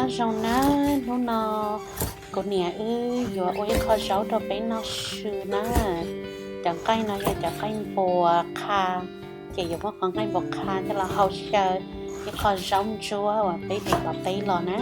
Nyob zoo na, hnub no kuv niam wb yuav ua ib qho zaub rau peb noj su na. Cov nqaij no yog cov nqaij npua qha, ces yuav muab qhov nqaij npua qha coj los hau xyaw ib qho zaub ntsuab uas peb tus tom teb los na.